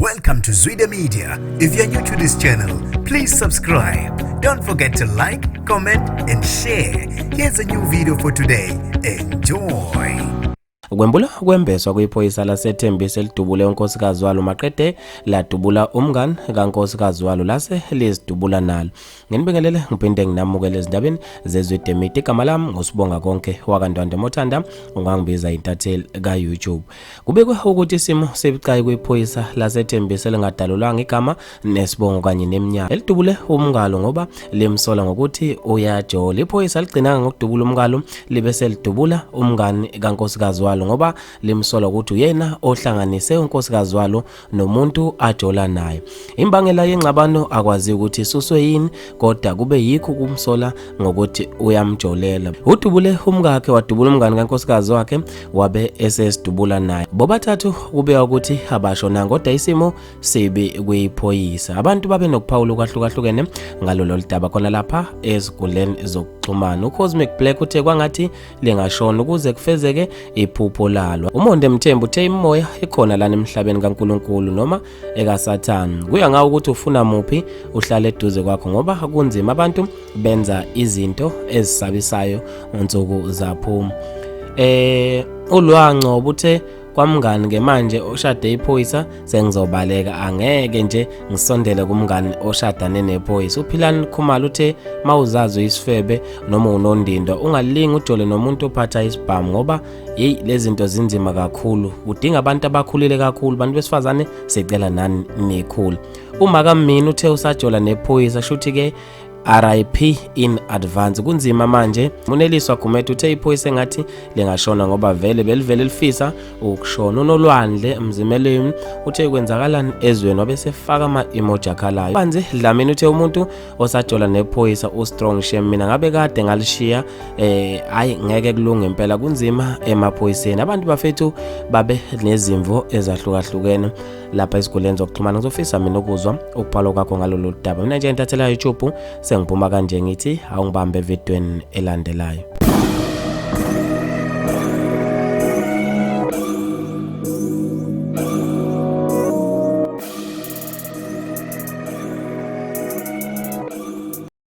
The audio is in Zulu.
Welcome to Zwida Media. If you're new to this channel, please subscribe. Don't forget to like, comment, and share. Here's a new video for today. Enjoy. Kwembula kwembeswa kwiphoyisa laseThembisa elidubule unkosikazi walo maqede ladubula umngani kankosikazi walo lase lizidubula nalo. Nginibingelele ngiphinde nginamukele ezindabeni zeZwide Media. Igama lami nguSibonga Konke wakaNdwandwe Mothanda, ungangibiza intatheli ka-YouTube. Kubikwa ukuthi isimo sibucayi kwiphoyisa laseThembisa elingadalulwanga igama nesibongo kanye neminyaka elidubule umngalo ngoba limsola ngokuthi uyajola. Iphoyisa ligcinanga ngokudubula umngalo libe selidubula umngani kankosikazi walo ngoba limsola ukuthi uyena ohlanganise unkosikazi walo nomuntu ajola naye. Imbangela yengxabano akwazi ukuthi isuswe yini kodwa kube yikho ukumsola ngokuthi uyamjolela. Udubule umkakhe wadubula umngani kankosikazi wakhe wabe esesidubula naye. Bobathathu kubekwa ukuthi abashonanga kodwa isimo sibi kwiphoyisa. Abantu babe nokuphawula okwahlukahlukene ngalolu daba khona lapha ezinkundleni zokuxhumana. UCosmic Black uthe kwangathi lingashona ukuze kufezeke iphupho lalo. UMonde Mthembu uthe imimoya ikhona lana emhlabeni kaNkulunkulu noma ekaSathane. Kuya ngawo ukuthi ufuna muphi uhlale eduze kwakho ngoba kunzima, abantu benza izinto ezisabisayo nsuku zaphuma. ULwangcobo uthe kwamngani ke manje oshade iphoyisa sengizobaleka, angeke nje ngisondele kumngani oshadane nephoyisa. UPhilani Khumalo uthe mawuzazi uyisifebe noma unondindwa ungalingi ujole nomuntu ophatha isibhamu ngoba yeyi lezi zinto zinzima kakhulu, udinga abantu abakhulile kakhulu. Bantu besifazane sicela nani nikhule. Uma kamini uthe usajola nephoyisa shuthi ke RIP in advance, kunzima manje. Muneliswa Gumede uthe iphoyisa engathi lingashona ngoba vele belivele lifisa ukushona. UNolwandle Mzimeleni uthe kwenzakalani ezweni, wabe sefaka ama-emoji akhalayo. Banzi Dlamini uthe umuntu osajola nephoyisa u-strong shem, mina ngabe kade ngalishiya, hayi ngeke kulunge impela, kunzima emaphoyiseni. Abantu bafethu babe nezimvo ezahlukahlukene lapha ezinkundleni zokuxhumana. Ngizofisa mina ukuzwa ukubhalwa kwakho ngalolu daba. Mina nje intatheli ya YouTube sengiphuma kanje, ngithi awungibambe evidweni elandelayo.